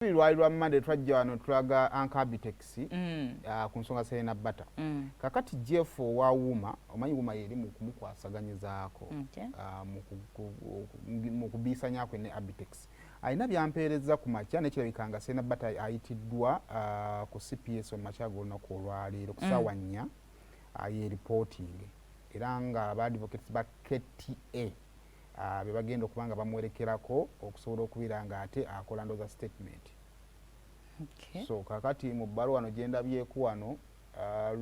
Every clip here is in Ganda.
Lwali lwa Mande, twajja wano tulaga Uncle Abitex ku nsonga Serena Bata. Kakati Jeff owa Wuma, omanyi Wuma yeri mu kumukwasaganyizaako mu kubiisanyako ne Abitex, alina byampeereza ku makya, nekirabika nga Serena Bata ayitiddwa ku CPS mu makya g'olunaku olwaleero ku ssaawa 4 ye reporting, era nga aba advocates ba KTA be bagenda okuba nga bamuwerekerako okusobola okubeera nga ate akola ndooza statement. So kakati mu bbaluwa wano gyendabyeko wano,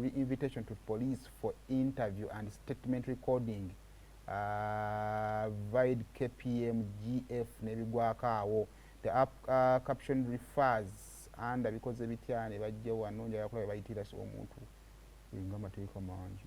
re-invitation to police for interview and statement recording, vide KPM GF n'ebigwako awo. The up, caption refers under bikoze bitya ne bajja wano. Njagala kulaba bayitira omuntu nga amateeka mangi.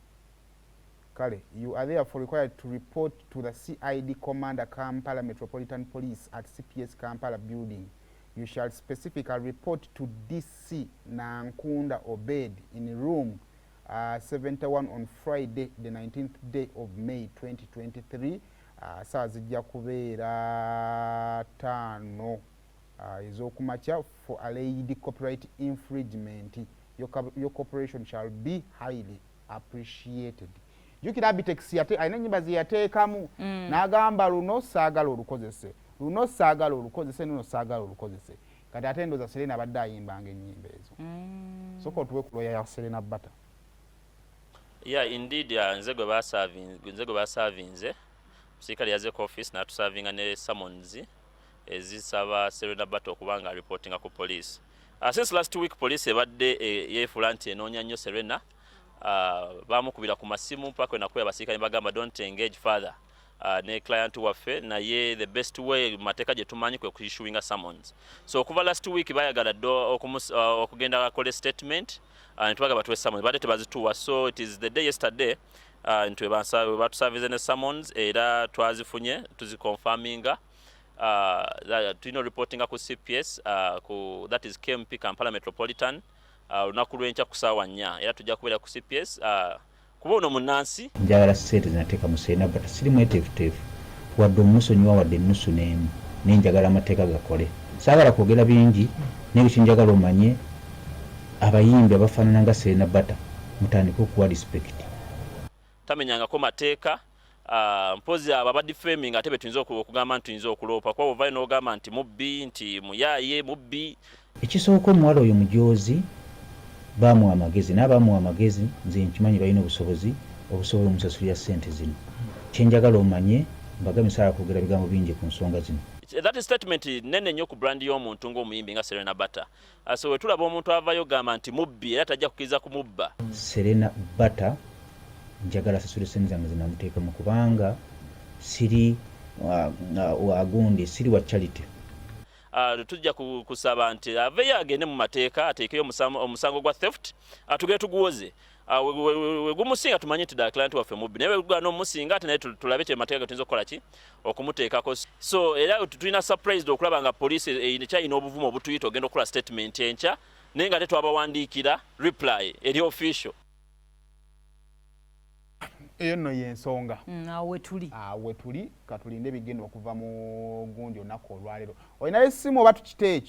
Kale, you are therefore required to report to the CID Commander, Kampala Metropolitan Police, at CPS Kampala building. You shall specifically report to DC Nankunda Obed in room 71 on Friday the 19th day of May 2023, saa zijja kubeera 5 ez'okumakya, for alleged copyright infringement. Your cooperation shall be highly appreciated. Jjukira Abitex alina ennyimba ze yateekamu n'agamba, "Luno saagala olukozese, luno saagala olukozese, luno saagala olukozese." Kati ate ndooza Serena abadde ayimbanga ennyimba ezo. Soka otuwe ku lawyer ya Serena Bata. Yeah, indeed, nze gwe basavinze. Musirikale yazze ku office n'atusavinga ne summons ezisaba Serena Bata okuba nga reportinga ku police. Since last week police ebadde yeefuula nti enoonya nnyo Serena. Bamukubira ku masimu mpaka enakuya abasirikale ne bagamba, "Don't engage further ne client waffe." Naye the best way mu mateeka gye tumanyi kwe kuissuinga summons. So okuva last week bayagala dde okugenda akole statement, ne tubagamba batuwe summons, badde tebazituwa. So it is the day yesterday nti webatusavize ne summons, era twazifunye, tuziconfirminga. Tulina reportinga ku CPS, ku that is KMP, Kampala Metropolitan, olunaku lw'enkya ku saawa 4, era tujja kubeera ku CPS kuba ono munnansi. Njagala ssente zinateeka mu Serena Bata. Siri mweteefuteefu wadde omusonyiwa wadde ennusu n'emu, naye njagala amateeka gakole. Saagala kwogera bingi, naye kyenjagala omanye, abayimbi abafaanana nga Serena Bata mutandike okuwa respect. Tamenyangako mateeka. Mpozi abo abadefaming ate betuyinza okugamba nti tuyinza okuloopa, kuba ovayo n'ogamba nti mubbi, nti muyaaye, mubbi. Ekisooka, omuwala oyo mujoozi, bamuwa amagezi, naye abamuwa amagezi nze nkimanyi balina obusobozi obusobola omusasulira ssente zino. Kyenjagala omanye, mbagambye, saala kwogera bigambo bingi ku nsonga zino. That statement nene nnyo ku brand y'omuntu ng'omuyimbi nga Serena Bata. So wetulaba omuntu avayo gamba nti mubbi, era tajja kukkiriza kumubba. Serena Bata njagala asasule sente zange zinamuteekamu, kubanga siri wagundi, siri wa charity. Tujja kusaba nti aveeyo agende mu mateeka, ateekeyo omusango gwa theft, tugende tuguwoze. Wegumusinga tumanye nti ddala client waffe mubbi, naye wegugaana omusinga ate naye tulabe kye mateeka tuyinza okukola ki okumuteekako. So era tulina surprised okulaba nga poliisi ekyalina obuvumu obutuyita ogenda okukola statement enkya, naye nga tetwabawandiikira reply eri official. Eyo nno yensonga. Awo wetuli. Awo wetuli. Katulinde ebigenda okuva mu gundi olunaku olwaleero. Olinayo essimu oba tukite ekyo?